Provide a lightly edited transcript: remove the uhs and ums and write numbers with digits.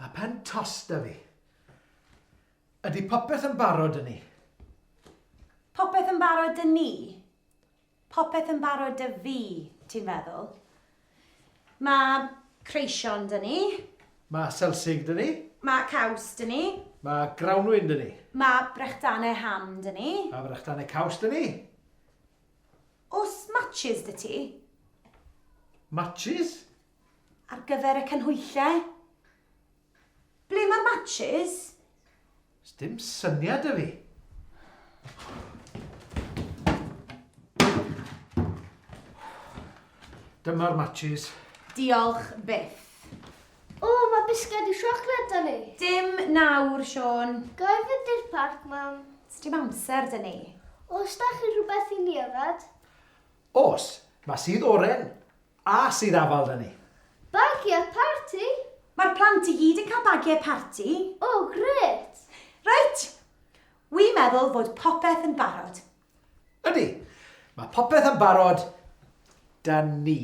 A pen tost 'da fi. Ydy popeth yn barod 'da ni? Popeth yn barod 'da ni? Popeth yn barod 'da fi, ti'n feddwl? Mae creision 'da ni. Mae selsig 'da ni. Mae caws 'da ni. Mae grawnwin 'da ni. Mae brechdanau ham 'da ni. Mae brechdanau caws 'da ni. Oes matches 'da ti? Matches? Ar gyfer y canhwyllau? Ble mae'r matches? Sdim syniad 'da fi. Dyma'r matches. Diolch byth. O, mae bisgedi siocled 'da ni. Dim nawr, Siôn. Ga i fynd i'r parc, mam? Sdim amser 'da ni. Oes 'da chi rhywbeth i ni yfed? Oes, mae sudd oren a sudd afal 'da ni. Bagiau parti? Mae'r plant i gyd yn cael bagiau parti. O, grêt! Reit, wi'n meddwl fod popeth yn barod. Ydy, mae popeth yn barod 'da ni.